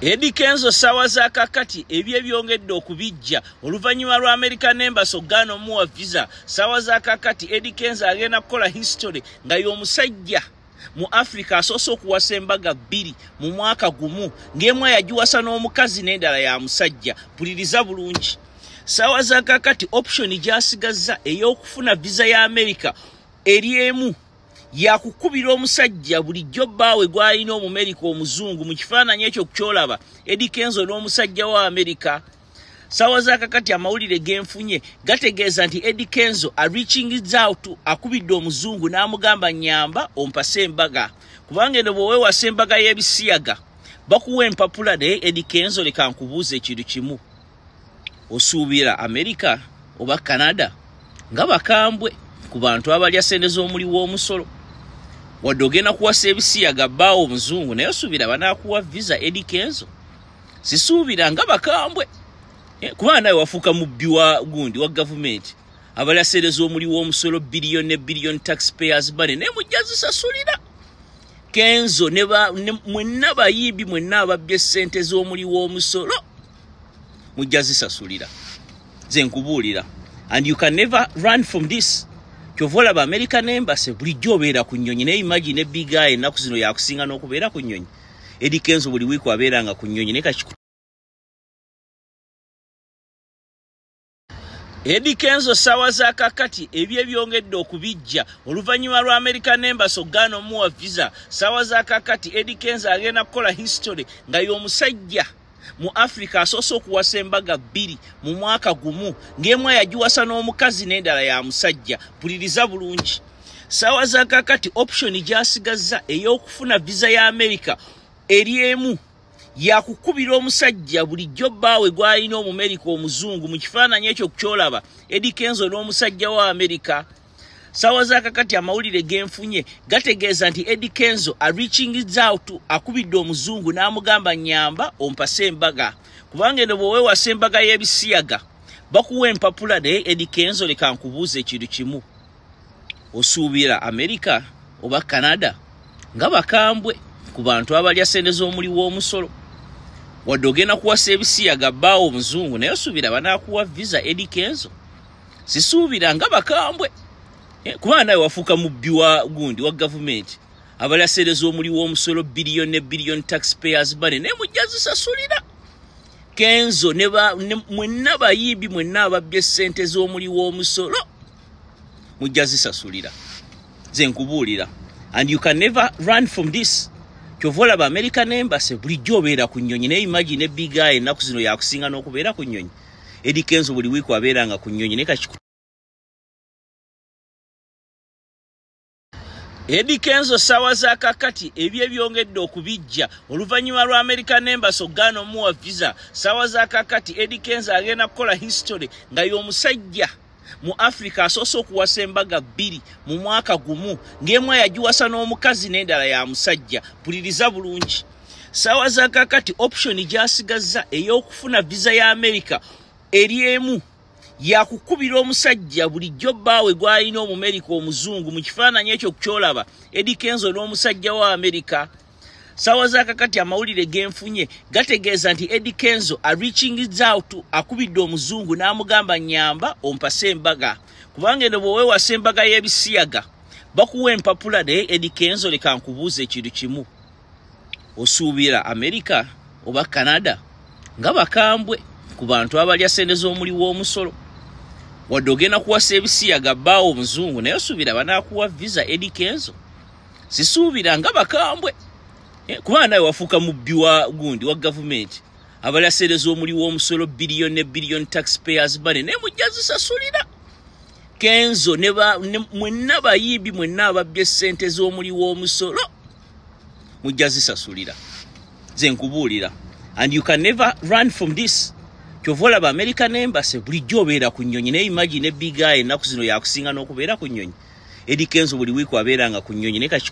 Eddy Kenzo ssaawa za kaakati ebye byongedde okubijja oluvannyuma lwa American Embassy okugaana omuwa visa. Ssaawa za kaakati Eddy Kenzo agenda kukola history nga y'omusajja mu Africa asoose okuwasa embaga bbiri mu mwaka gumu, ng'emu yagiwasa n'omukazi n'endala ya musajja. Mpuliriza bulungi. Ssaawa za kaakati option gy'asigazza ey'okufuna visa ya America eri emu yakukubira omusajja bulijjo bbaawe gw'alina Omumerika omuzungu. Mu kifaananyi ekyo ky'olaba Eddy Kenzo n'omusajja wa Amerika. Ssaawa za kakati amawulire genfunye gategeeza nti Eddy Kenzo areaching out, akubidde omuzungu n'amugamba nnyamba ompase embaga, kubanga eno bw'oweewasa embaga y'ebisiyaga bakuwa empapula. Naye Eddy Kenzo, leka nkubuuza ekintu kimu, osuubira Amerika oba Canada nga bakambwe ku bantu abalya ssente z'omuli w'omusolo? Wadde ogenda kuwasa ebisiyaga bbaawo omuzungu, naye osuubira banaakuwa visa? Eddy Kenzo, sisuubira, nga bakambwe, kubanga nawe wafuuka mubbi wa gundi wa gavumenti. Abalya ssente z'omuli w'omusolo, billion ne billion taxpayers money, naye mujja zisasulira. Kenzo ne mwenna bayimbi mwenna ababbye ssente z'omuli w'omusolo mujja zisasulira, nze nkubuulira. And you can never run from this. Kyova olaba American Embassy bulijjo obeera ku nnyonyi. Naye imagine big guy ennaku zino yakusinga n'okubeera ku nnyonyi. Eddy Kenzo buli wiiki abeeranga ku nnyonyi, naye kaki Eddy Kenzo ssaawa za kaakati ebye byongedde okubijja oluvannyuma lwa American Embassy okugaana omuwa visa. Ssaawa za kaakati Eddy Kenzo agenda kukola history nga y'omusajja mu Africa asoose okuwasa embaga bbiri mu mwaka gumu, ng'emu yagiwasa n'omukazi n'endala ya musajja. Mpuliriza bulungi. Ssaawa za kaakati option gy'asigazza ey'okufuna visa ya America eri emu yakukubira omusajja bulijjo bbaawe gw'alina Omumerika omuzungu. Mu kifaananyi ekyo ky'olaba Eddy Kenzo n'omusajja wa Amerika. Ssaawa za kakati amawulire genfunye gategeeza nti Eddy Kenzo areaching out, akubidde omuzungu n'amugamba nnyamba ompase embaga, kubanga eno bw'oweewasa embaga y'ebisiyaga bakuwa empapula. Naye Eddy Kenzo, leka nkubuuza ekintu kimu, osuubira Amerika oba Canada nga bakambwe ku bantu abalya ssente z'omuli w'omusolo? Wadde ogenda kuwasa ebisiyaga bbaawo omuzungu, naye osuubira banaakuwa visa? Eddy Kenzo, sisuubira, nga bakambwe, kubanga nawe wafuuka mubbi wa gundi wa gavumenti. Abalya ssente z'omuli w'omusolo, billion ne billion taxpayers money, naye mujja zisasulira. Kenzo ne mwenna bayimbi mwenna ababbye ssente z'omuli w'omusolo mujja zisasulira, nze nkubuulira. And you can never run from this. Kyova olaba American Embassy bulijjo obeera ku nnyonyi. Naye imagine big guy ennaku zino yakusinga n'okubeera ku nnyonyi. Eddy Kenzo buli wiiki abeeranga ku nnyonyi, naye kaki Eddy Kenzo ssaawa za kaakati ebye byongedde okubijja oluvannyuma lwa American Embassy okugaana omuwa visa. Ssaawa za kaakati Eddy Kenzo agenda kukola history nga y'omusajja mu Africa asoose okuwasa embaga bbiri mu mwaka gumu, ng'emu yagiwasa n'omukazi n'endala ya musajja. Mpuliriza bulungi. Ssaawa za kaakati option gy'asigazza ey'okufuna visa ya America eri emu yakukubira omusajja bulijjo bbaawe gw'alina Omumerika omuzungu. Mu kifaananyi ekyo ky'olaba Eddy Kenzo n'omusajja wa Amerika. Ssaawa za kakati amawulire genfunye gategeeza nti Eddy Kenzo areaching out, akubidde omuzungu n'amugamba nnyamba ompase embaga, kubanga eno bw'oweewasa embaga y'ebisiyaga bakuwa empapula. Naye Eddy Kenzo, leka nkubuuza ekintu kimu, osuubira Amerika oba Canada nga bakambwe ku bantu abalya ssente z'omuli w'omusolo? Wadde ogenda kuwasa ebisiyaga bbaawo omuzungu, naye osuubira banaakuwa visa? Eddy Kenzo, sisuubira, nga bakambwe, kubanga nawe wafuuka mubbi wa gundi wa gavumenti. Abalya ssente z'omuli w'omusolo, billion ne billion taxpayers money, naye mujja zisasulira. Kenzo ne mwenna bayimbi mwenna ababbye ssente z'omuli w'omusolo mujja zisasulira, nze nkubuulira. And you can never run from this. Kyova olaba American Embassy bulijjo obeera ku nnyonyi. Naye imagine big guy ennaku zino yakusinga n'okubeera ku nnyonyi. Eddy Kenzo buli wiiki abeeranga ku nnyonyi, naye kaki